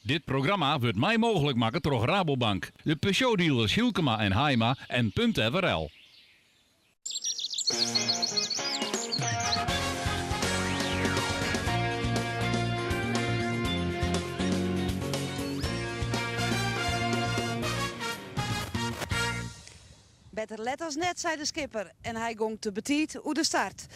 Dit programma wurdt mei mooglik makke troch Rabobank, de Peugeot-dealers Hylkema en Haima en Punt FRL. Better let as net, sei de skipper en hy gong te betiid oer de start.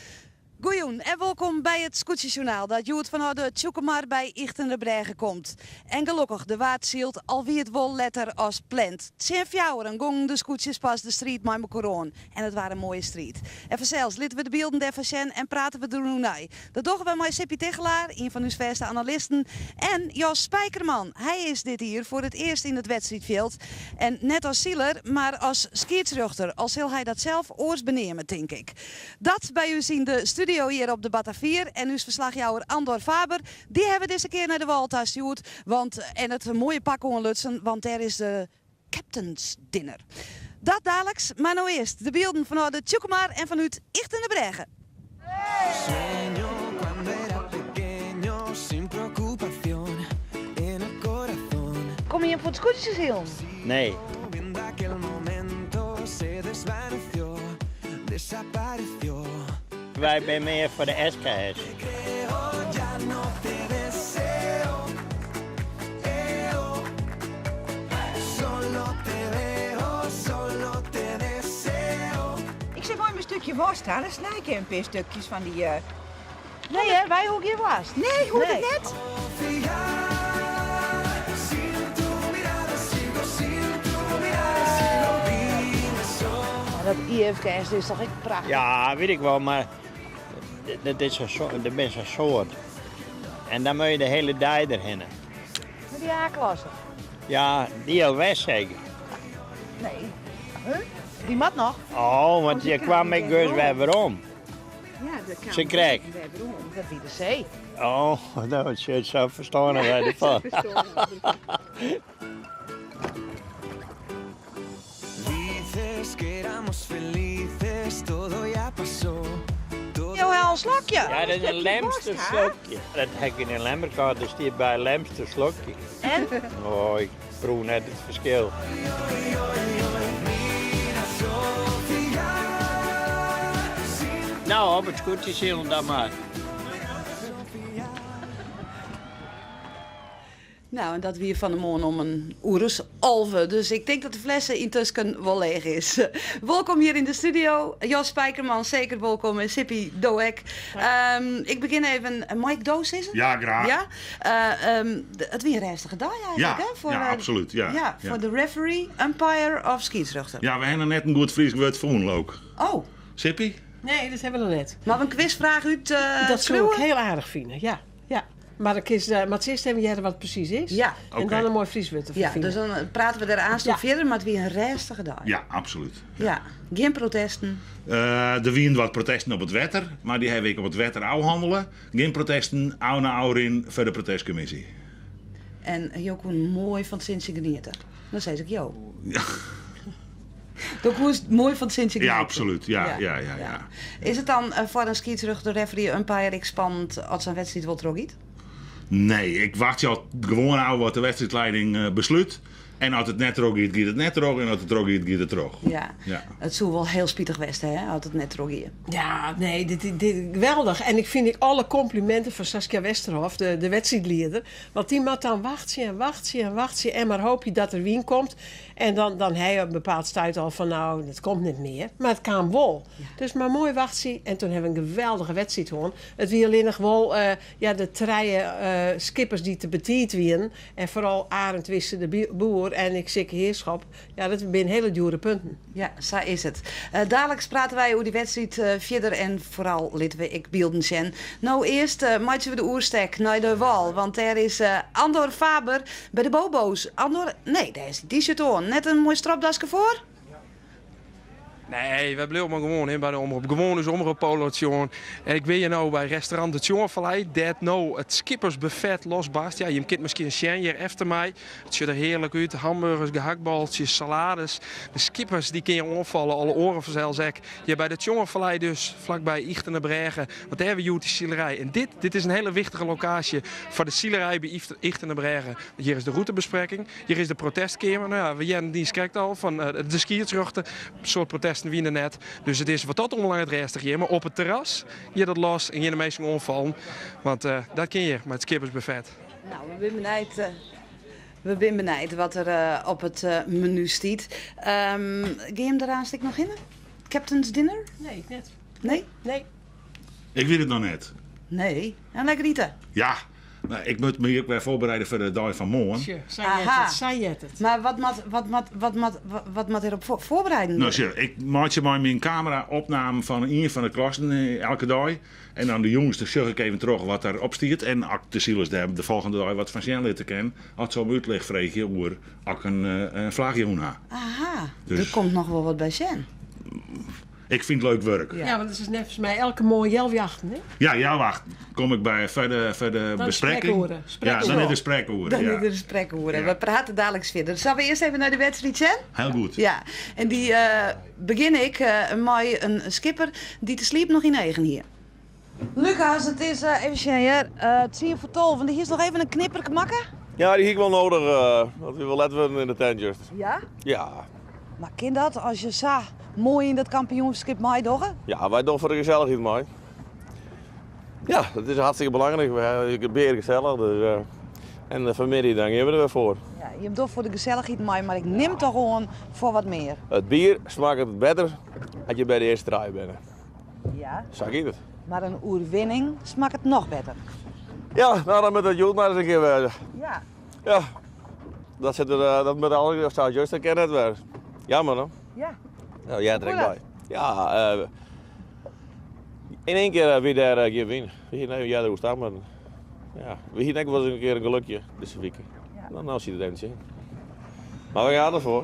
Goejûn en wolkom by it Skûtsjesjoernaal dat hjoed fanôf de Tsjûkemar by Ychtenderbrêge komt. En gelokkich, de waard syld, al wie it wol letter as pland. Tsjin fjouweren gongen de skûtsjes pas de striid mei mekoar oan. En it waard in moaie striid. En fansels litte we de bylden dêrfan sjen en prate we deroer nei. Dat dogge we mei Sippy Tigchelaar, ien fan ús fêste analisten, en Jos Spijkerman. Hy is dit jier foar it earst yn it wedstriidfjild. En net as siler, mar as skiedsrjochter, al sil hy dat sels oars beneame, tink ik. Dat by ús yn de studio hjir op de Batavier en ús ferslachjouwer Andor Faber, dy hawwe we dizze kear nei de wâl ta stjoerd, want en it moaie pak oanlutsen, want dêr is de Captain's Dinner. Dat daliks, mar no earst de bylden fanôf de Tsjûkemar en fanút Ychtenderbrêge. Komme jim foar it skûtsjesilen? Nee. Wy binne mear foar de SKS. Ik sil wol even in stukje worst ha, dan snij ik even in pear stukjes fan dy. Nee hear, wy hoege gjin woarst. Nee, hoecht it net? Dat IFKS is toch ek prachtich? Ja, wit ik wol, mar dat is sa'n, der binne sa'n soad. En dan moat je de hiele dei derhinne. Mei dy A-klasse? Ja, dy al west seker. Nee. Huh? Dy moat noch. Oh, want je kwam ik dus wer werom. Ja, dat kaam Ze krek. wer werom. Dat wie de see. Oh, no, sa ferstân wy derfan. Jo ha al in slokje. Ja, dat is in Lemster slokje. Dat ha ik yn in Lemmer gehad, der stiet by Lemster slokje. En? Oh, ik proef net it ferskil. No, op it skûtsjesilen dan mar. Nou, en dat wie fan 'e moarn om in oer as 11. Dus ik tink dat de flesse yntusken wol leech is. Wolkom hjir yn de studio. Jos Spijkerman, seker wolkom. En Sippy, do ek. Ik begjin even, mei ik do sizzen? Ja, graach. Ja? It wie in rêstige dei eigentlik, Ja, hè? Foar, ja, absolút. Ja, ja, foar de referee, umpire of skiedsrjochter. Ja, we hawwe noch net in goed Frysk wurd fûn, leau 'k. Oh. Sippy? Nee, dat hawwe we noch net. Moatte we in kwisfraach út Dat soe ik hiel aardich fine, ja. Ja. Mar dan kinst, moatst earst even hearre wat it presys is. Ja. En dan in moai Frysk wurd derfoar Ja, fine. dus dan prate we der aanst oer fierder, mar it wie in rêstige dei. Ja, absolút. Ja. Gjin protesten? Der wienen wat protesten op it wetter, mar dy hawwe ik op it wetter ôfhannele. Gjin protesten, ôf nei ôfrin foar de protestkommisje. En jo koenen moai fan it sintsje geniete. Dan sis ik jo. Do koest moai fan it sintsje Ja, geniete. absolút. Ja, ja, ja, ja. Is it dan foar in skiedsrjochter, referee, umpire ek spannend as sa'n wedstriid wol trochgiet? Nee, ik wachtsje al gewoan ôf wat de wedstriidleiding beslút. En as it net trochgiet, giet it net troch. En as it trochgiet, giet it troch. Ja. It soe wol hiel spitich west ha, hè, as it net trochgie. Ja, nee, dit, dit, geweldich. En ik fyn ek alle komplimenten foar Saskia Westerhof, de wedstriidlieder. Want dy moat dan wachtsje en wachtsje en wachtsje en mar hoopje dat der wyn komt. En dan, dan ha je op in bepaald stuit al fan nou, dat komt net mear. Mar it kaam wol. Dus mar moai wachtsje en toen hawwe we in geweldige wedstriid hân. It wie allinnich wol ja, de trije skippers dy't te betiid wienen. En foaral Arend Wisse de Boer en ek Sikke Heerschop. Ja, dat binne hiele djoere punten. Ja, sa is it. Daliks prate wy oer dy wedstriid fierder en foaral litte we ek bylden sjen. No earst meitsje we de oerstek nei de wâl, want dêr is Andor Faber by de Bobo's. Andor, nee, dêr is dyn t-shirt oan. Net in moai stropdaske foar? Nee, wy bliuwe mar gewoan hè, by de omrop. Gewoan ús omroppolotsje oan. En ik bin hjir no by restaurant De Tsjongerfallei, dêr't no it skippersbuffet losbarst. Ja, jim kinne it miskien sjen hjir efter my. It sjocht der hearlik út. Hamburgers, gehaktbaltsjes, salades. De skippers dy kinne hjir oanfalle, alle oaren fansels ek. Hjir by de Tsjongerfallei dus, flakby Ychtenbrêge. Want dêr wie hjoed de silerij. En dit, dit is in hiele wichtige lokaasje foar de silerij by Ychtenbrêge. Want hjir is de rûtebesprekking. Hjir is de protestkeamer. No ja, we hearden it niiskrekt al fan de skiedsrjochter. In soad protesten wiene der net. Dus it is wat dat oanbelanget rêstich hjir. Mar op it terras giet it los en gean de minsken oanfallen. Want dat kin hjir mei it skippersbuffet. No, we binne benijd, we binne benijd wat der op it menu stiet. Gean jim der aanst ek noch hinne? Captain's Dinner? Nee, ik net. Nee? Nee. Ik wit it noch net. Nee. En lekker ite? Ja. Nou, ik moat my ek wer foarbereide foar de dei fan moarn. Sjoch, sa heart it, sa heart it. Mar wat moat, wat moat, wat moat, wat moat derop foarbereiden wurde? No sjoch, ik meitsje mei myn kamera opnamen fan ien fan de klassen elke dei. En dan de jûns dan sjoch ik even troch wat der op stiet. En as ik de silers dêr de folgjende dei wat fan sjen litte kin, as se om útlis freegje oer as ik in flachje jûn ha. Aha, Dus der komt noch wol wat by sjen. Ik fyn it leuk wurk. Ja, want it is neffens my elke moarn healwei achten, hè? Ja, healwei achten kom ik by foar de, foar de Dan bespreking. sprekoere. Ja, dan is de sprekoere. Dan ja. is de sprekoere. Ja. We prate daliks fierder. Sille we earst even nei de wedstriid sjen? Hiel goed. Ja, en dy begjin ik mei in skipper dy't de sliep noch yn 'e eagen hie. Lucas, it is even sjen hear, 11:50. Do hiest noch even in knipperke makke? Ja, dy hie ik wol nedich, want wy wol let wurden yn de tent juster. Ja? Ja. Mar kin dat as je sa moai yn dat kampioenskip meidogge? Ja, wy dogge foar de gesellichheid mei. Ja, dat is hartstikke belangryk. We hawwe it gesellich, dus en de familie, dan gean we der wer foar. Ja, jim dogge foar de gesellichheid mei, mar ik nim toch oan foar wat mear. It bier smakket better as je by de earste trije binne. Ja. Sa giet it. Mar in oerwinning smakket noch better. Ja, no dan moat it hjoed mar ris in kear wêze. Ja. Ja. Dat sit der, eh, dat moat al, of sa juster kin net wer. Jammer no. Ja. Nou, jij er ek by. Ja, eh, yn één kear eh, wie dêr eh, gjin wyn. We hiene even earder oerstap, mar ja, we hiene ek wolris in kear in gelukje dizze wike. Ja. No, no siet it even tsjin. Mar we gaan derfoar.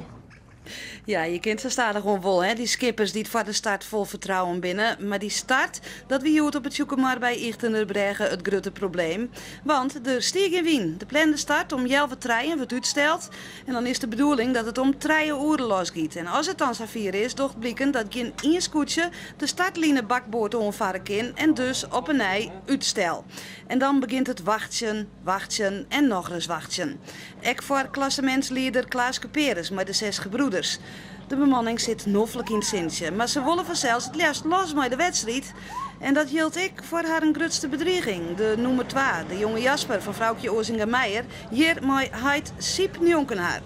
Ja, je kent sa stadichoan wol, hè, dy skippers dy't foar de start fol fertrouwen binne. Mar dy start, dat wie hjoed op it Tsjûkemar by Ychtenbrêge it grutte probleem. Want der stie gjin wyn. De plande start om healwei trijen wurdt útsteld. En dan is de bedoeling dat it om trije oere los giet. En as it dan safier is, docht bliken dat gjin ien skûtsje de startline bakboard oanfarre kin en dus op 'e nij útstel. En dan begjint it wachtsjen, wachtsjen en nochris wachtsjen. Ek foar klassemintslieder Klaas Kuperus mei de Zes Gebroeders. De bemanning sit noflik yn it sintsje, mar se wolle fansels it leafst los mei de wedstriid. En dat jildt ek foar harren grutste bedriging, de nûmer twa, de jonge Jasper fan Froukje Oazinga Meijer, hjir mei heit Syb njonken har.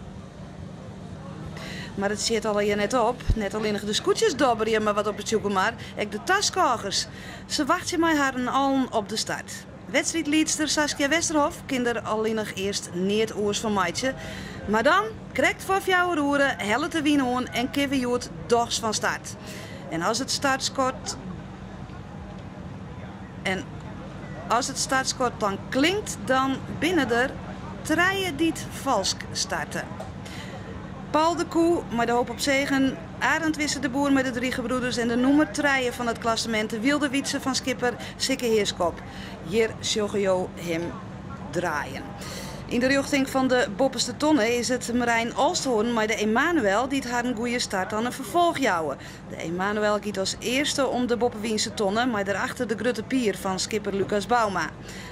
Mar it sjit allegear net op. Net allinnich de skûtsjes dobberje mar wat op it Tsjûkemar, ek de taskôgers. Se wachtsje mei harren allen op de start. Wedstriidliedster Saskia Westerhof kin der allinnich earst neat oars fan meitsje. Mar dan, krekt foar fjouwer oere, hellet de wyn oan en kinne we hjoed dochs fan start. En as it startskot en as it startskot dan klinkt, dan binne der trije dy't falsk starte. Paul de Koe mei de Hoop op Zegen, Arend Wisse de Boer mei de Drie Gebroeders en de nûmer trije fan it klassemint, de Wylde Wytse fan skipper Sikke Heerskop. Hjir sjogge jo him draaien. Yn de rjochting fan de boppeste tonne is it Merijn Olsthoorn mei de Emanuel dy't harren goede start dan in ferfolch jouwe. De Emanuel giet as earste om de boppewynse tonne mei derachter de Grutte Pier fan skipper Lucas Bouma.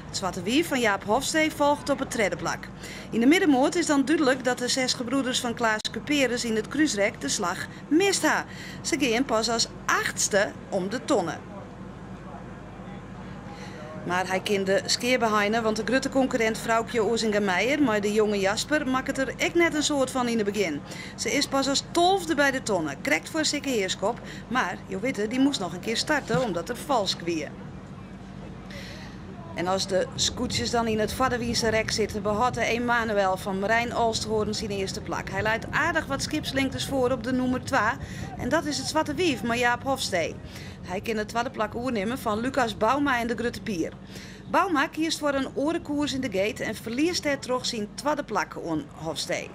It Swarte Wief fan Jaap Hofstee folget op it tredde plak. Yn de middenmoat is dan dúdlik dat de Zes Gebroeders fan Klaas Kuperus yn it krúsrek de slach mist ha. Se gean pas as achtste om de tonne. Mar hy kin de skea beheine, want de grutte konkurrint Froukje Oazinga Meijer mei de jonge Jasper makket der ek net in soad fan yn 'e begjin. Se is pas as tolfde by de tonne, krekt foar Sikke Heerskop, mar jo witte, dy moast noch in kear starte omdat er falsk wie. En as de skûtsjes dan yn it foarderwynse rek sitte, behâldt de Emanuel fan Merijn Olsthoorn syn earste plak. Hy leit aardich wat skipslingtes foar op de nûmer twa en dat is it Swarte Wief mei Jaap Hofstee. Hy kin it twadde plak oernimme fan Lucas Bouma en de Grutte Pier. Bouma kiest foar in oare koers yn de gate en ferliest dêrtroch syn twadde plak oan Hofstee.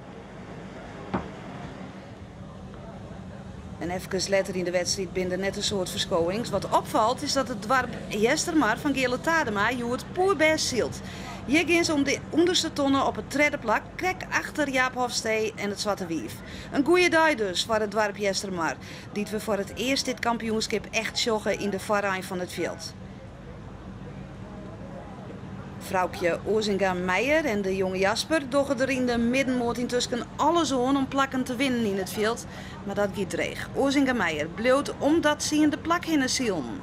En efkes letter yn de wedstriid binne der net in soad ferskowings. Wat opfalt is dat it doarp Eastermar fan Geale Tadema hjoed poerbêst sylt. Hjir gean se om de ûnderste tonne op it tredde plak, krekt achter Jaap Hofstee en it Swarte Wief. In goeie dei dus foar it doarp Eastermar, dy't we foar it earst dit kampioenskip echt sjogge yn de foarein fan it fjild. Froukje Oazinga Meijer en de jonge Jasper dogge der yn de middenmoat yntusken alles oan om plakken te winnen yn it fjild, mar dat giet dreech. Oazinga Meijer bliuwt om dat tsiende plak hinne silen.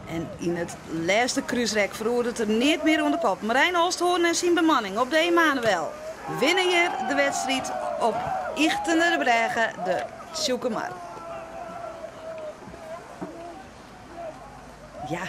En yn it lêste krúsrek feroaret der neat mear oan de kop. Marijn Olsthoorn en syn bemanning op de Emanuel winne hjir de wedstriid op Ychtenerbrêge de Tsjûkemar. Ja,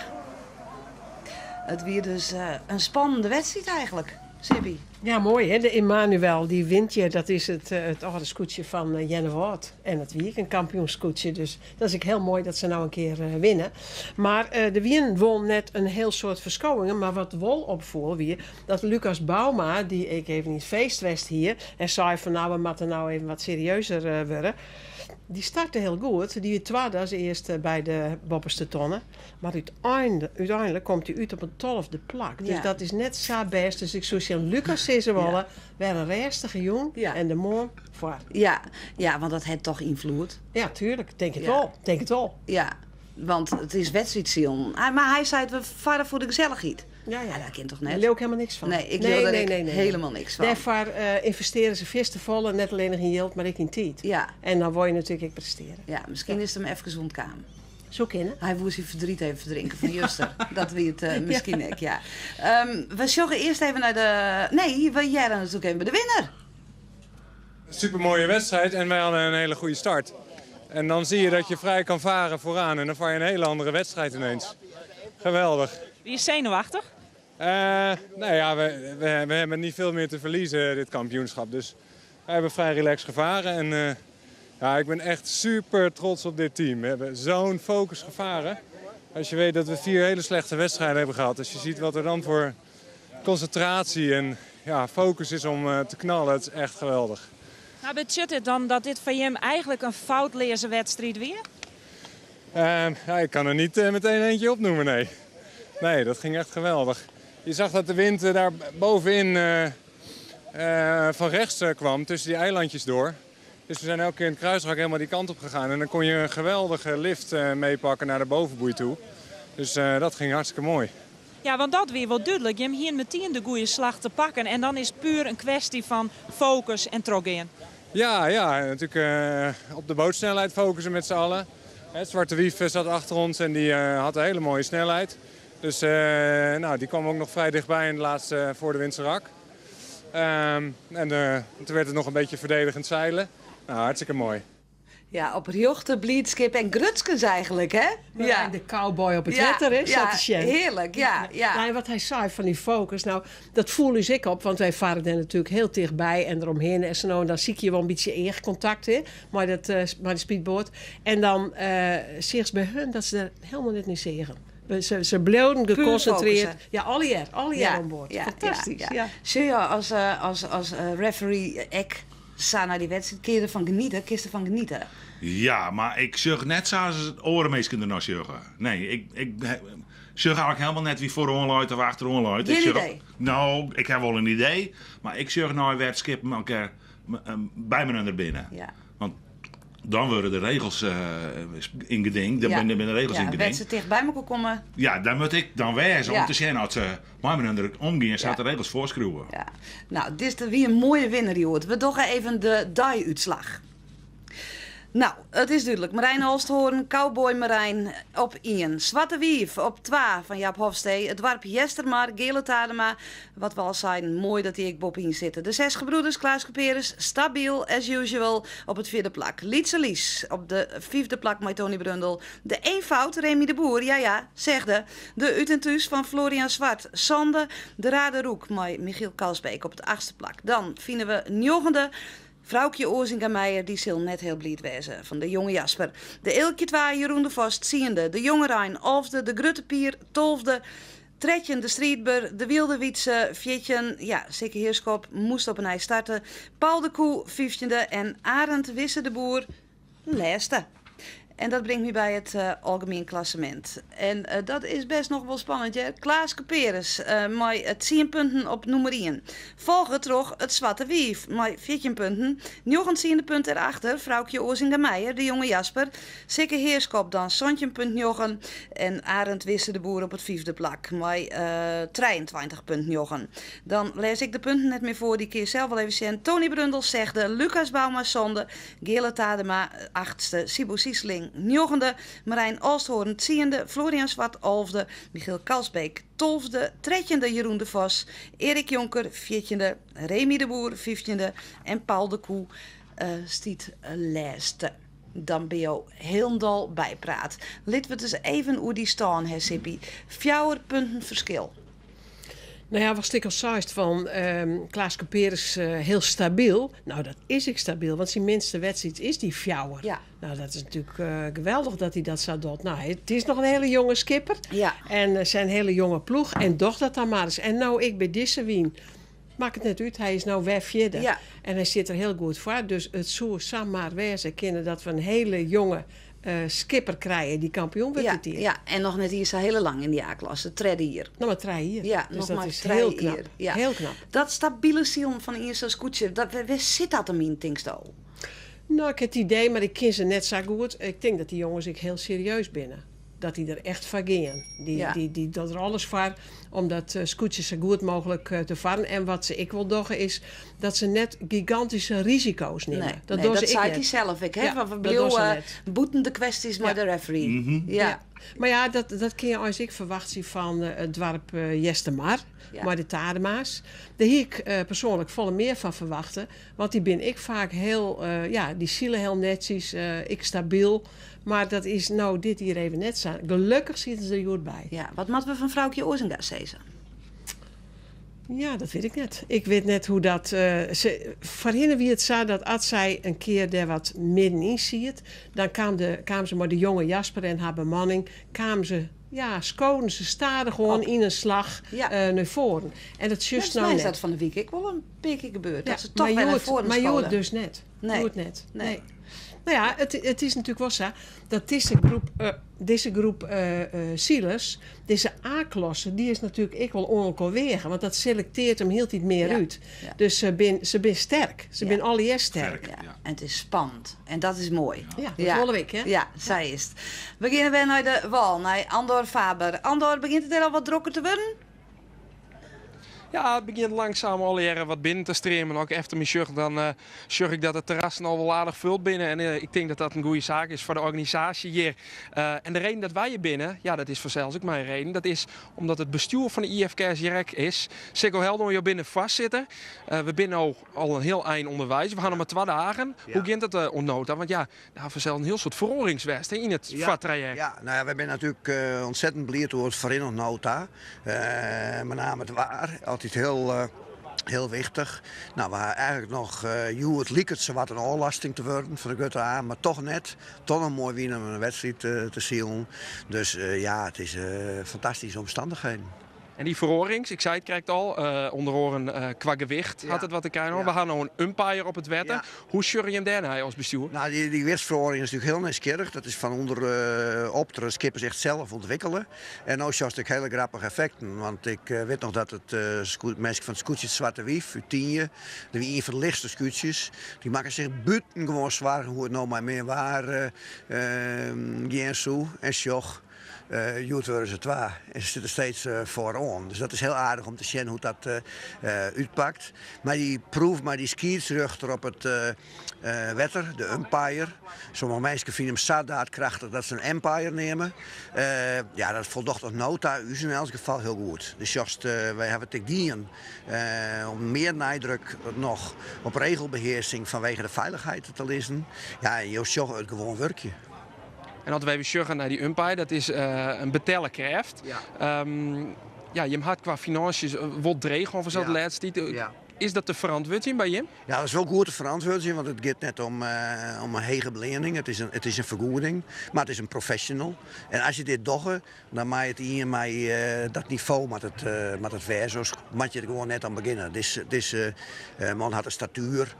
it wie dus in spannende wedstriid eigentlik, Sippy. Ja, moai hè, de Emanuel dy wint hjir, dat is it it âlde skûtsje fan Earnewâld. En dat wie ek in kampioensskûtsje, dus dat is ek hiel moai dat se no in kear winne. Mar der wienen wol net in hiel soad ferskowingen, mar wat wol opfoel wie dat Lucas Bouma, dy't ek even yn it feest west hie en sei fan nou we moatte no even wat serieuzer wurde, Dy starte hiel goed. Dy wie twadde as earste by de boppeste tonne. Mar úteinlik komt hy út op in tolfde plak. Dus dat is net sa bêst. Dus ik soe tsjin Lucas sizze wolle, wer in rêstige jûn en de moarn foar. Ja, ja, want dat hat toch ynfloed? Ja, tuerlik. Tink it wol. Tink it wol. Ja, want it is wedstriidsilen. Mar hy seit, we farre foar de gesellichheid. Ja, ja. Dat kin toch net? Dêr leau ik helemaal niks fan. Nee, ik leau der ek helemaal niks fan. Dêrfoar ynvestearje se fierste folle, net allinnich yn jild, mar ek yn tiid. Ja. En dan wol je natuerlik ek prestearje. Ja, miskien is it him efkes ûntkaam. Soe kinne. Hy woe syn verdriet even ferdrinke fan juster. Dat wie it miskien ek, ja. We sjogge earst even nei de... Nee, we hearre natuerlik even by de winner. Supermooie wedstrijd en wij hadden een hele goede start. En dan zie je dat je vrij kan varen vooraan en dan vaar je een hele andere wedstrijd ineens. Geweldig. Wie is zenuwachtig? Uh, nou ja, we, we, we, hebben niet veel meer te verliezen dit kampioenschap. Dus we hebben vrij relaxed gevaren. En uh, ja, ik ben echt super trots op dit team. We hebben zo'n focus gevaren. Als je weet dat we vier hele slechte wedstrijden hebben gehad. Als je ziet wat er dan voor concentratie en ja, focus is om uh, te knallen, het is echt geweldig. Nou, betsjut it dan dat dit foar jim eigentlik in foutleaze wedstriid wie? Uh, ja, ik kan er niet uh, meteen eentje opnoemen, nee. Nee, dat ging echt geweldig. Je zag dat de wind daar bovenin uh, van rechts kwam, tussen die eilandjes door. Dus we zijn elke keer in het kruisrak helemaal die kant op gegaan. En dan kon je een geweldige lift meepakken naar de bovenboei toe. Dus dat ging hartstikke mooi. Ja, want dat wie wol dúdlik. Jim hiene metien de goede slach te pakken. En dan is it puer in kwestje fan focus en trochgean. Ja, ja, natuurlijk uh, op de bootsnelheid focussen met z'n allen. Het Zwarte Wief zat achter ons en die uh, had een hele mooie snelheid. Dus uh, nou, die kwam ook nog vrij dichtbij in de laatste voor de windse rak. Um, en toen werd het nog een beetje verdedigend zeilen. Nou, hartstikke mooi. Ja, oprjochte blydskip en grutskens eigentlik, hè? Ja. De cowboy op het wetter, hè? Ja, te sjen. heerlik, ja. Nou, en wat hy sei fan dy focus, nou, dat foel ús ek op, want wy farre dêr natuerlik hiel tichtby en deromhinne en sa no en dan sykje je wol in bytsje eachkontakt, hè, mei dat, mei de speedboat. En dan seachst by hun dat se der hielendal net nei seagen. Se, se bleaunen gekonsintrearre. Ja, allegear, allegear oan board. Fantastysk, ja. Sjoch je as, as, as referee ek sa nei dy wedstriid, kinne je derfan geniete? Kinst derfan geniete? Ja, mar ik sjoch net sa as oare minsken der nei sjogge. Nee, ik, ik sjoch eigentlik hielendal net wie foaroan leit of achteroan leit. Gjin Ik sjoch, idee? No, ik ha wol in idee, mar ik sjoch nei wêr't skippen elkoar by inoar binne. Ja. Want dan wurde de regels yn geding. Dan binne de regels ja, yn geding. Wêr't se ticht by elkoar komme. Ja, dêr moat ik dan wêze om te sjen oft se mei inoar omgean sa't de regels foarskriuwe. Ja. Nou, dit wie in moaie winner hjoed. We dogge even de dei-útslach. Nou, it is dúdlik. Marijn Olsthoorn, Cowboy Marijn op ien. Swarte Wief op twa fan Jaap Hofstee. It doarp Eastermar, Geale Tadema. Wat we al seiden, moai dat dy ek boppe-yn sitte. De Zes Gebroeders, Klaas Kuperus, stabyl as usual op it fjirde plak. Lytse Lies op de fyfde plak mei Tony Brundel. De Eenvoud, Remy de Boer, ja ja, sechde. De Ut en Thús fan Florian Zwart, sânde. De Rade Roek mei Michiel Kalsbeek op it achtste plak. Dan fine we njoggende Froukje Oazinga Meijer, dy sil net hiel bliid wêze fan de jonge Jasper. De Eelkje twa, Jeroen de Vos tsiende. De Jonge Rein alfde. De Grutte Pier tolfde. 13 de Striidber, de Wylde Wytse 14, ja, Sikke Heerschop moast op 'e nij starte, Paul de Koe fyftjinde en Arend Wisse de Boer. Lêste. En dat bringt my by it algemien klassemint. En dat is best noch wol spannend hear. Klaas Kuperus mei tsien punten op nûmer ien. Folge troch it Swarte Wief mei 14 punten. Njoggen tsiende punt dêrachter Froukje Oazinga-Meijer, de jonge Jasper. Sikke Heerschop dan 17,9 en Arend Wisse de Boer op it fyfde plak mei 23,9. Dan lês ik de punten net mear foar, dy kinne je sels wol even sjen. Tony Brundel sechde, Lucas Bouma sânde, Geale Tadema achtste, Siebo Siesling njoggende, Marijn Olsthoorn tsiende, Florian Zwart alfde, Michiel Kalsbeek tolfde, trettjinde Jeroen de Vos, Erik Jonker fjirtjinde, Remy de Boer fyftjinde en Paul de Koe stiet lêste. Dan binne jo hielendal bypraat. Litte we it ris even oer dy stân ha, Sippy. Fjouwer punten ferskil. No ja, watst ek al seist fan Klaas Kuperus hiel stabyl. No, dat is ek stabyl, want syn minste wedstriid is dy fjouwer. Ja. No, dat is natuerlik geweldich dat hy dat sa docht. No, it is noch in hiele jonge skipper. Ja. En syn hiele jonge ploech. En doch dat dan mar ris. En no ek by dizze wyn. Makket net út, hy is no wer fjirde. Ja. En hy stiet der hiel goed foar. Dus it soe samar wêze kinne dat we in hiele jonge skipper krije dy't kampioen wurdt Ja, dit jier. ja, en noch net iens sa hiele lang yn dy A-klasse, tredde jier. Noch mar trije jier. Ja, dus noch dat mar is trije hiel knap. jier. Ja. Hiel knap. Dat stabile silen fan ien sa'n skûtsje, dat, wêr sit dat him yn, tinksto? No, ik ha it idee, mar ik kin se net sa goed. Ik tink dat dy jonges ek hiel serieus binne. Dat dy der echt foar gean. Dy, Ja. dy, dy dogge der alles foar om dat skûtsje sa goed mooglik te farren. En wat se ek wol dogge is dat se net gigantyske risiko's nimme. Nee, dat nee, dogge dat se ek seit hy net. sels ek, hè? Ja, Van we dat dogge se bliuwe net. bûten de kwestjes mei Ja. de referee. Ja. Ja. Mar ja, dat, dat kin je eins ek ferwachtsje fan it doarp Eastermar, Ja. mei de Tadema's. Dêr hie ik persoanlik folle mear fan ferwachte, want dy binne ek faak hiel, ja, dy sile hiel netsjes, ek stabyl. Mar dat is no dit jier even net sa. Gelokkich sitte se der hjoed by. Ja, wat moatte we fan Froukje Oazinga sizze? Ja, dat wit ik net. Ik wit net hoe't dat. Se, foarhinne wie it sa dat as sy in kear dêr wat middenyn siet, dan kaam, de, kaam se mei de jonge Jasper en har bemanning, kaam se, ja, skoden se stadichoan Op. yn in slach Ja. nei foaren. En dat sjochst Neffens no my is net. dat fan de wike ek wol in pear kear gebeurd. Ja, dat se toch mar wer nei hjoed- foaren Mar hjoed skoden. dus net. Nee. Hjoed net. Nee. Nee. No ja, it is natuerlik wol sa dat dizze groep, dizze groep silers, dizze A-klasse, dy is natuerlik ek wol oan elkoar weage. Want dat selektearret him hieltyd mear Ja. út. Ja. Dus se binne sterk. Se Ja. binne allegear sterk. Ja. En it is spannend. En dat is moai. Ja, dat wolle we ek, hè? Ja, sa is it. We geane wer nei de wâl, nei Andor Faber. Andor, begjint it dêr al wat drokker te wurden? Ja, it begjint langsaam allegearre wat binnen te streamen. As ik efter my sjoch, dan sjoch ik dat de terrassen al wol aardich fuld binne. En ik tink dat dat in goede saak is foar de organisaasje hjir. En de reden dat wy hjir binne, ja, dat is fansels ek mei in reden. Dat is omdat it bestjoer fan de IFKS hjir ek is. Sikko Heldoorn, jo binne foarsitter. We binne no al in hiel ein ûnderweis. We ha noch mar twa dagen. Ja. Hoe giet it oant no ta? Want ja, der ha fansels in hiel soad feroarings west, hè, yn it Ja. foartrajekt. Ja, no ja, wy binne natuerlik ontzettend bliid oer it ferrin oant no ta. Mei name it waar, altyd hiel, hiel wichtich. No, we ha eigenlik noch hjoed liket it sawat in ôflasting te wurden foar de grutte A, mar toch net. Toch noch moai wyn om in wedstriid te silen. Dus ja, it is fantastyske omstannichheden. En dy feroarings, ik sei it krekt al, ûnder oaren kwa gewicht hat it wat te krijen. We ha no in umpire op it wetter. Hoe sjogge jim dêrnei as bestjoer? No, dy gewichtsferoaring is natuerlik hiel nijsgjirrich. Dat is fan ûnder op de skippers echt sels ûntwikkele. En no sjochst ek hiele grappige effekten. Want ik wit noch dat it minsken fan it skûtsje it Swarte Wief út Tynje, dat wie ien fan de lichtste skûtsjes, dy makken sich bûtengewoan soargen hoe't it no mei min waar gean soe. En sjoch, Hjoed wurde se twa en se sitte steeds foaroan. Dus dat is hiel aardich om te sjen hoe't dat útpakt. Mar dy proef mei dy skiedsrjochter op it wetter, de umpire. Sommige minsken fine him sa daadkrachtich dat se in empire neame. Ja, dat foldocht oant no ta ús yn elts gefal hiel goed. Dus sjochst, wy hawwe it ek dien om mear neidruk noch op regelbehearsing fanwege de feilichheid te lizzen. Ja, en jo sjogge it gewoan wurkje. En as we even sjogge nei dy umpire, dat is in betelle krêft. Ja, jim ha it kwa finânsjes wol dreech hân fansels de lêste tiid. Is dat te ferantwurdzjen by jim? Ja, dat is wol goed te ferantwurdzjen, want it giet net om, eh, om in hege beleanning. It is in, it is in fergoeding, mar it is in professional. En as je dit dogge, dan mei it ien mei eh, dat nivo moat it, eh, moat it wêze, oars moat je der gewoan net oan begjinne. Dizze, dizze man hat in statuer,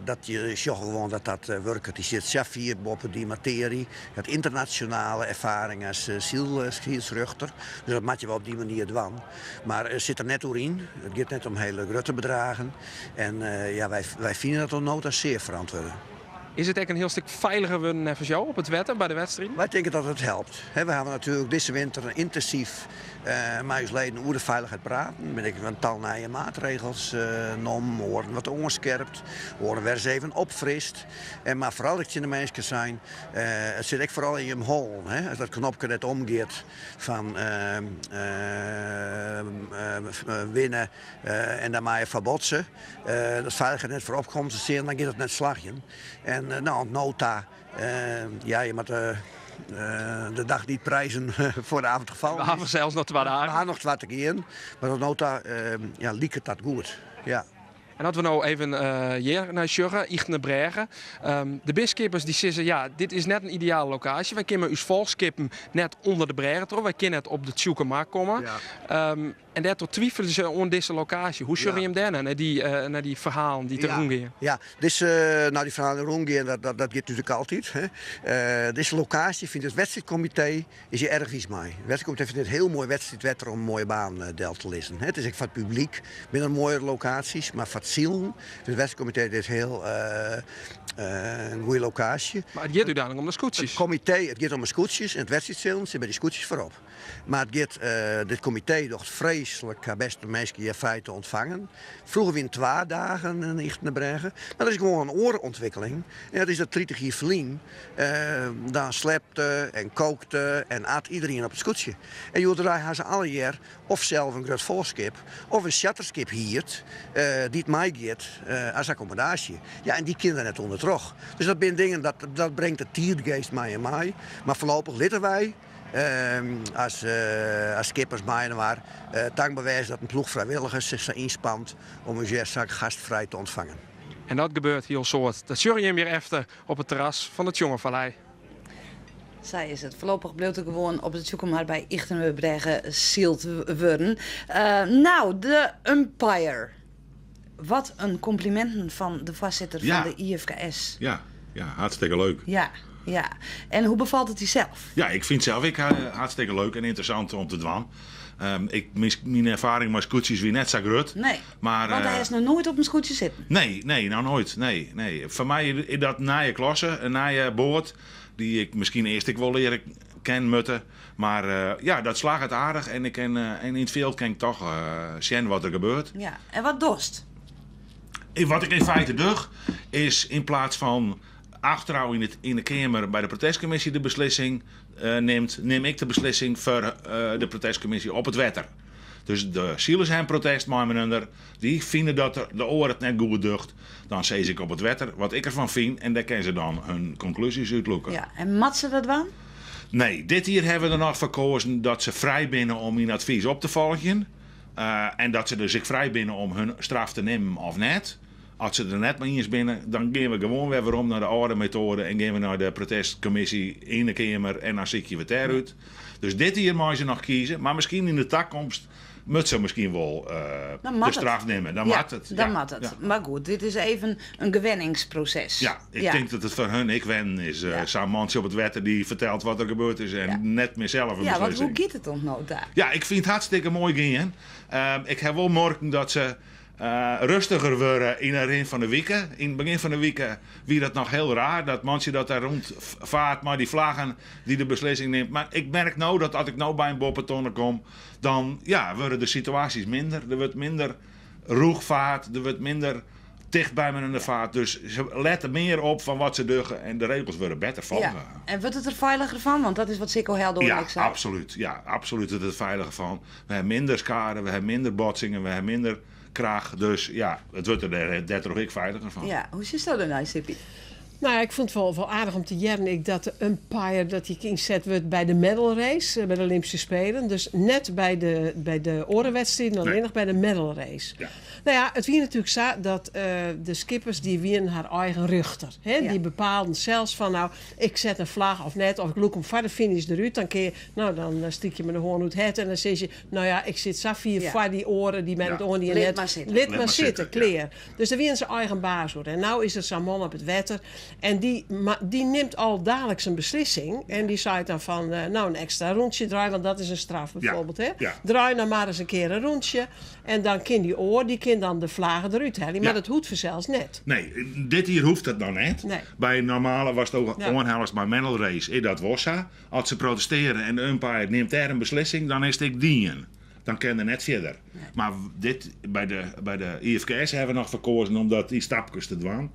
dat je sjogge gewoan dat dat wurket. Dy sit sa fier boppe dy matearje, hat ynternasjonale erfaring as sylskiedsrjochter, dus dat moat je wol op dy manier dwaan. Mar sit der net oer yn, it giet net om hiele grutte bedragen en ja, wy fine dat oant no ta sear ferantwurde. Is it ek in hiel stik feiliger wurden neffens jo op it wetter by de wedstriden? Wy tinke dat it helpt. We hawwe natuerlik dizze winter yntinsyf mei ús leden oer de feilichheid praten. Der binne ek in tal nije maatregels nommen, oaren wat oanskerpt, oaren wer ris even opfrist. Mar foaral ek tsjin de minsken sein, it sit ek foaral yn jim hollen. As dat knopke net omgiet fan winne en dan meie foar botse, dat feilichheid net foarop komt te stean, dan giet it net slagjen. En no, oant no ta, ja, je moatte de dag niet prijzen voor de avond gevallen We hawwe sels noch twa dagen. We hawwe noch twa te gean, mar oant no ta ja, liket dat goed. Ja. En as we no even hjir nei sjogge, Ychtenerbrêge. De biskippers dy sizze, ja, dit is net in ideale lokaasje. Wy kinne mei ús folchskippen net ûnder de brêge troch. Wy kinne net op de Tsjûkemar komme. En dêrtroch twivelje se oan dizze lokaasje. Hoe sjogge jim dêr nei, nei dy, nei dy ferhalen dy't der rûngean? Ja, dizze, no dy ferhalen rûngean, dat, dat, dat giet natuerlik altyd. Hè. Dizze lokaasje fynt it wedstriidkomitee is hjir erch wiis mei. It wedstriidkomitee fynt it hiel moai wedstriidwetter om in moaie baan del te lizzen. Hè. It is ek foar it publyk binne der moaiere lokaasjes, mar foar it silen fynt it wedstriidkomitee dit hiel in goede lokaasje. Mar it giet úteinlik om de skûtsjes. It komitee, it giet om de skûtsjes en it wedstriidsilen sit by dy skûtsjes foarop. Mar it giet, dit komitee docht freeslik har bêst om minsken hjir frij te ûntfangen. Froeger wiene twa dagen in Ychtenerbrêge, mar dat is gewoan in oare ûntwikkeling. En dat is dat 30 jier ferlyn. Dan slepte en kookte en at iderien op it skûtsje. En hjoed-de-dei ha se allegear of sels in grut folchskip of in charterskip hierd dy't meigiet as akkommodaasje. Ja, en dy kinne der net ûndertroch. Dus dat binne dingen, dat bringt de tiidgeest mei him mei. Mar foarlopich litte wy As skippers mei-inoar tankber wêze dat in ploech frijwilligers sich sa ynspant om ús hjir sa gastfrij te ûntfangen. En dat gebeurt hiel soad. Dat sjogge jim hjir efter op it terras fan de Tsjongerfallei. Sa is it. Foarlopich bliuwt der gewoan op de Tsjûkemar by Ychtenerbrêge syld wurden. No, de umpire. Wat in kompliminten fan de foarsitter fan de IFKS. Ja, ja, hartstikke leuk. Ja, ja. En hoe befalt it dysels? Ja, ik fyn it sels ek hartstikke leuk en ynteressant om te dwaan. Ik, myn erfaring mei skûtsjes wie net sa grut. Nee, mar, want do hast noch noait op in skûtsje sitten. Nee, nee, noch noait. Nee, nee. Foar my is dat in nije klasse, in nije boat, dy't ik miskien earst ek wol leare kennen moatte. Mar ja, dat slagget aardich en ik kin, en yn it fjild kin ik toch sjen wat der gebeurt. Ja, en wat dochst? Wat ik yn feite doch, is yn plaats fan achterôf yn, it, yn de keamer by de protestkommisje de beslissing nimt, nim ik de beslissing foar de protestkommisje op it wetter. Dus de silers ha in protest mei my dy fine dat de oar it net goed docht. Dan sis ik op it wetter wat ik derfan fyn en dêr kinne se dan hun konklúzjes útlûke. Ja, en moat se dat dwaan? Nee, dit jier hawwe we der noch foar koazen dat se frij binne om myn advys op te folgjen. En dat se dus ek frij binne om hun straf te nimmen of net. As se der net mei iens binne, dan gean we gewoan wer werom nei de âlde metoade en gean we nei de protestkommisje yn de keamer en dan sykje we it dêr út. Dus dit jier meie se noch kieze, mar miskien yn de takomst moat se miskien wol de straf nimme. Dan moat it. Dan moat it. Mar goed, dit is even in gewenningsproses. Ja, ik tink dat it foar hun ek wennen is. Sa'n mantsje op it wetter dy't fertelt wat der gebeurd is en net mear sels in Ja, want beslissing. hoe giet it oant no ta? Ja, ik fyn it hartstikke moai gean. Ik ha wol merkt dat se Rêstiger wurde yn 'e rin fan de wike. Yn it begjin fan de wike wie dat noch hiel raar, dat mantsje dat dêr rûnfart mei dy flaggen dy't de beslissing nimt. Mar ik merk no dat as ik no by in boppetonne kom, dan ja, wurde de situaasjes minder. Der wurdt minder rûch fard, der wurdt minder ticht by inoar fard. Dus se lette mear op fan wat se dogge en de regels wurde better folge. Ja. En wurdt it der feiliger fan? Want dat is wat Sicko Heldoorn Ja, ek sei. absolút. Ja, absolút wurdt it der feiliger fan. We ha minder skade, we ha minder botsingen, we ha minder krach. Dus ja, it wurdt der dêrtroch ek feiliger fan. Ja, hoe sjochsto dernei, Sippy? Nou ja, ik fûn it wol, wol aardich om te hearren ek dat de umpire dat dy ynset wurdt by de medal race, eh, by de Olympyske Spelen. Dus net by de, by de oare wedstriden, allinnich by de medal race. Ja. Nou ja, it wie natuerlik sa dat eh, de skippers dy wienen har eigen rjochter. Hè? Ja. Dy bepaalden sels fan nou, ik set in flagge of net, of ik lûk him foar de finish derút. Dan kin je, nou, dan eh, stryk je mei de hân oer it hert en dan sis je, nou ja, ik sit sa fier Ja. foar dy oare dy't my Ja. it oandien Lit hat. mar sitte. Lit mar sitte, klear. Dus dêr wienen se eigen baas oer. En no is der sa'n man op it wetter en dy, dy nimt al daliks in beslissing. En dy seit dan fan, eh, nou in ekstra rûntsje draai, want dat is in straf bijvoorbeeld. Hè? Ja. Draai nou mar ris in kear in rûntsje. En dan kin dy oar, dy kin dan de flage derút helje. Mar Ja. dat hoecht fansels net. Nee, dit jier hoecht dat noch net. Nee. By normale watst Ja. oanhellest by medal race, is dat wol sa. As se protestearje en de umpire nimt dêr in beslissing, dan is it ek dien. Dan kin er net fierder. Mar dit, by de, by de IFKS hawwe we noch foar keazen om dat yn stapkes te dwaan.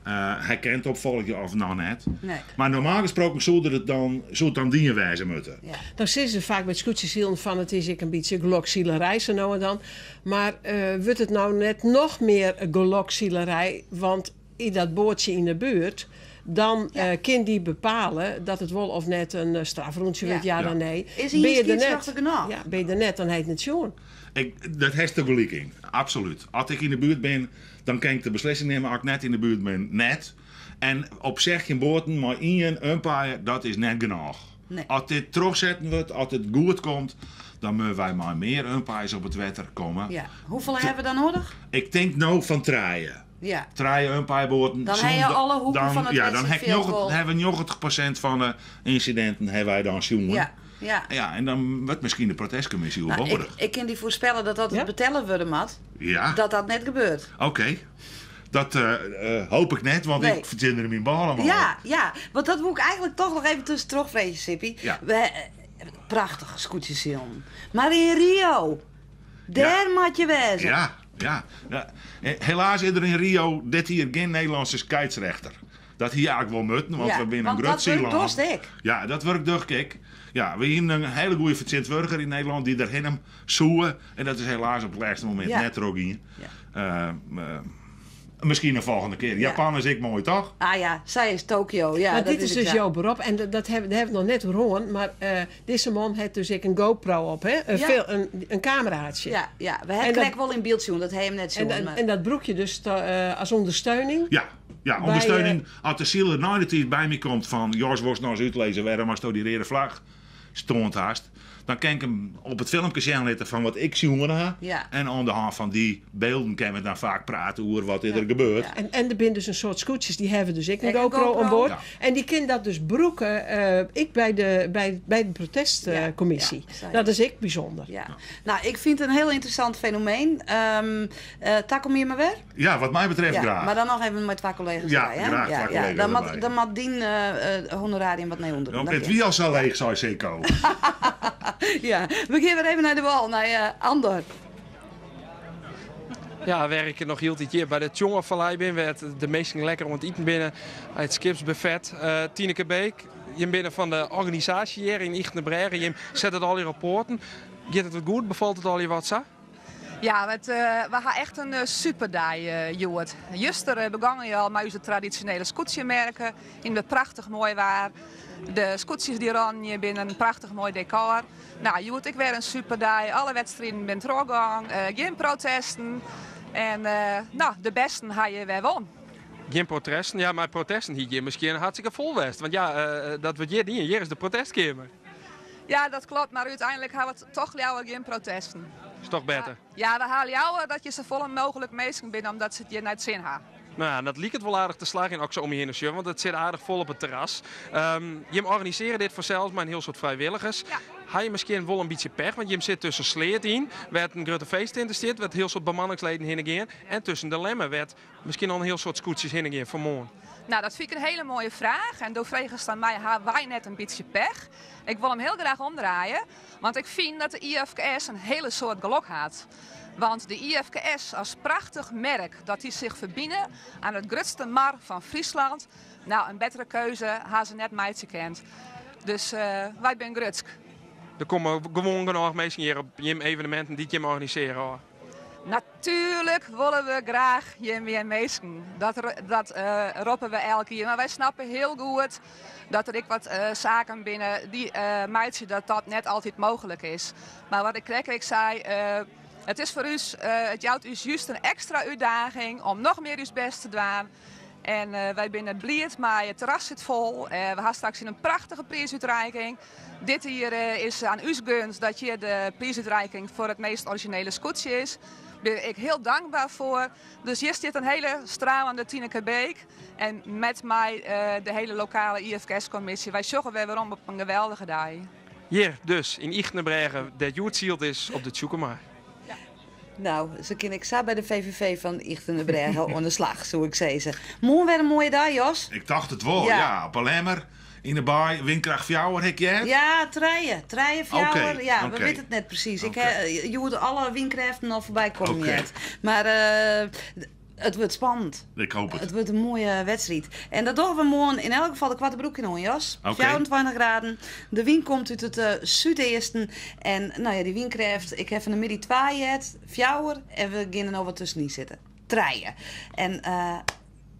Eh, hy kin it opfolgje of noch net. Nee. Mar normaal gesproken soe er it dan, soe it dan dien wêze moatte. Ja. Dan sizze se faak by it skûtsjesilen fan it is ek in bytsje geloksilerij sa no en dan. Mar eh, wurdt it no net noch mear geloksilerij? Want yn dat boatsje yn de buert, dan Ja. eh, kin dy bepale dat it wol of net in eh, strafrûntsje Ja. wurdt, ja, Ja. dan nee. Is ien Ben je der net, skiedsrjochter genôch? ja, bin je der net, dan ha je it net sjoen. Ik, dat hast der gelyk yn, absolút. As ik yn de buert bin, dan kin ik de beslissing nimme. As ik net yn de buert bin, net. En op 16 boaten mei ien umpire, dat is net genôch. Nee. As dit trochsetten wurdt, as it goed komt, dan moatte wy mei mear umpires op it wetter komme. Ja. Hoefolle hawwe we dan nedich? Ik tink no fan trije. Ja. Trije umpireboaten. Dan ha je sûnder- alle hoeken dan, fan it Ja, dan ha ik wedstriidfjild wol. hawwe we 90% fan de ynsidinten hawwe wy dan sjoen. Ja. Ja. Ja, en dan wurdt miskien de protestkommisje Nou, ik, oerboardich. ik kin dy foarspelle dat dat Ja? it betelle wurde moat. Ja. Dat dat net gebeurt. Oké. Dat eh, eh, hoop ik net, want Nee. ik fertsjin der myn bôle mei. Ja, ja, want dat woe ik eigentlik toch noch even tuskentroch freegje, Sippy. Ja. We, eh, prachtich skûtsjesilen. Mar yn Rio, dêr moat je wêze. Ja, ja. ja. Eh, Helaas is der yn Rio dit jier gjin Nederlânske skeidsrjochter. Dat hie eigentlik wol moatten, want Ja, we binne in want grut dat wurk sylân. dochst ek. Ja, dat wurk doch ik. Ja, we hienen in hiele goede fertsjintwurdiger yn Nederlân dy't der hinne soe. En dat is helaas op it lêste momint Ja. net trochgien. Ja. Eh, eh, miskien de folgjende kear. Ja. Japan is ek moai, toch? Ah ja, sy is Tokio. Ja, Maar dat dit is ek dus sa. jouw berop en dat, dat hebben, daar hebben we het nog net oer hân, maar eh, deze man heeft dus ek in GoPro op, hè? Een, Ja. veel, een, een cameraatje. Ja, ja, we hebben En dat- krekt wel in beeld zien, dat hij hem net En, zien. en, maar- en dat broek je dus te- eh, als ondersteuning. Ja, ja Bij, ondersteuning. Als de ziel na de tijd bij me komt van... Jos, worst nou eens uitlezen waarom als die rode vlag stond haast. Dan kan ik hem op het filmpje zien laten van wat ik zie ha. Ja. En aan de hand van die beelden kunnen we dan vaak praten over wat is er gebeurt. Ja. En, en er zijn dus een soort scootjes, die hebben dus ik een Ek een GoPro, GoPro. aan boord. Ja. En die kunnen dat dus broeken, eh, ik bij de, bij, bij de protestcommissie. Ja, ja, dat is ik bijzonder. Ja. Nou, ik vind het een heel interessant fenomeen. Um, takom hier maar weer. Ja, wat mij betreft Ja, graag. maar dan nog even met twee collega's Ja, erbij, hè? graag twee collega's Dan erbij. moet, dan moet die eh, eh, honorarium wat nee onder. Dan Dat het kan. wie al zo leeg, zei Sikko. Ja, we gaan weer even naar de wal, naar eh, Andor. Ja, werk ik noch hieltyd hjir by de Tjongerfallei bin, wêr't de minsken lekker oan it iten binne. It skipsbuffet. Eh Tineke Beek, jim binne fan de organisaasje hjir yn Ychtenbrêge. Jim sette it allegear op poaten. Giet it wat goed? Befalt it allegear wat sa? Ja, it, eh, we ha echt in superdei eh hjoed. Juster eh, begongen je al mei ús tradisjonele skûtsjemerke yn it prachtich moai waar. De skûtsjes dy rûnen binnen in prachtich moai dekor. Nou, hjoed ek wer in superdei. Alle wedstriden binne trochgien, eh, gjin protesten. En eh, nou, de bêsten ha je wer wûn. Gjin protesten? Ja, mar protesten hie hjir miskien hartstikke fol west. Want ja, eh, dat wurdt hjir dien. Hjir is de protestkeamer. Ja, dat kloppet, mar úteinlik ha we dochs leaver gjin protesten. Is dochs better? Ja, we ha leaver dat hjir safolle mooglik minsken binne omdat se it hjir nei it sin ha. Nou ja, dat liket wol aardich te slagjen, as ik sa om my hinne sjoch, want it sit aardich fol op it terras. Um, jim organisearje dit fansels mei in hiel soad frijwilligers. Ja. Ha je miskien wol in bytsje pech, want jim sit tusken Sleat yn, wêr't in grutte feesttinte stiet, wêr't in hiel soad bemanningsleden hinne gean. En tusken De Lemmer, wêr't miskien al in hiel soad skûtsjes hinne gean fan moarn. Nou, dat fyn ik in hiele moaie fraach. En do fregest oan my, ha wy net in bytsje pech? Ik wol him hiel graach omdraaie, want ik fyn dat de IFKS in hiele soad gelok hat. Want de IFKS as prachtich merk dat dy sich ferbine oan it grutste mar fan Fryslân, nou, in bettere keuze ha se net meitsje kind. Dus eh, wy binne grutsk. Der komme gewoan genôch minsken hjir op jim eveneminten dy't jim organisearje. Hoor. Natuerlik wolle we graach hjir mear minsken. Dat, dat roppe we elk jier. Mar wy snappe hiel goed dat der ek wat saken binne dy't meitsje dat dat net altyd mooglik is. Mar wat ik krekt ek sei, it is foar ús, it jout ús just in ekstra útdaging om noch mear ús bêst te dwaan. En wy binne bliid mei it terras sit fol. We ha straks in prachtige priisútreiking. Dit jier is oan ús gund dat hjir de priisútreiking foar it meast orizjinele skûtsje is. Bin ik hiel dankber foar. Dus hjir stiet in hiele stralende Tineke Beek. En met my de hiele lokale IFKS-kommisje. Wy sjogge wer werom op in geweldige dei. Hjir dus yn Ychtenbrêge, dêr't hjoed syld is op de Tsjûkemar. Nou, se kin ek sa by de VVV fan Ychtenbrêge oan de slach, soe ik sizze. Moarn wer in moaie dei, Jos. Ik tocht it wol, ja. Op 'e Lemmer, yn de baai, wynkracht fjouwer, ha ik heard. Ja, trije. Trije, fjouwer. Ja, we witte it net presys. Ik ha hjoed alle wynkrêften al foarby kommen heard. Mar it wurdt spannend. Ik hoop it. It wurdt in moaie wedstriid. En dat dogge we moarn yn elk gefal de koarte broekje oan, Jos. 24 graden. De wyn komt út it súdeasten. En no ja, dy wynkrêft, ik ha fan 'e middei twa heard, fjouwer. En we geane der no wat tuskenyn sitte. Trije. En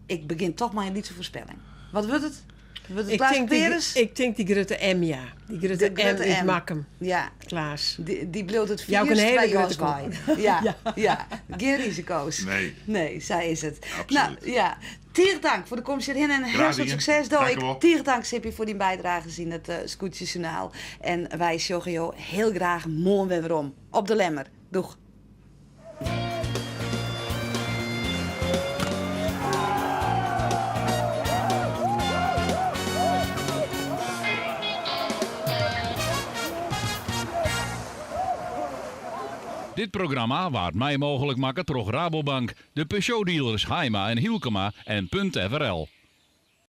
ik begjin toch mei in lytse foarspelling. Wat wurdt it? Wurdt it Klaas Kuperus? Ik tink dy grutte M, ja. Dy grutte M út Makkum. Ja. Klaas. Dy bliuwt it fierst by Jos wei. Ja, ja. Gjin risiko's. Nee. Nee, sa is it. Absolút. No, ja. Tige tank foar de komst hjirhinne en hiel soad sukses. Do ek tige tank Sippy foar dyn bydrages yn it Skûtsjesjoernaal. En wy sjogge jo hiel graach moarn wer werom op de Lemmer. Doeg. Dit programma waard mei mooglik makke troch Rabobank, de Peugeot-dealers Haima en Hylkema en Punt FRL.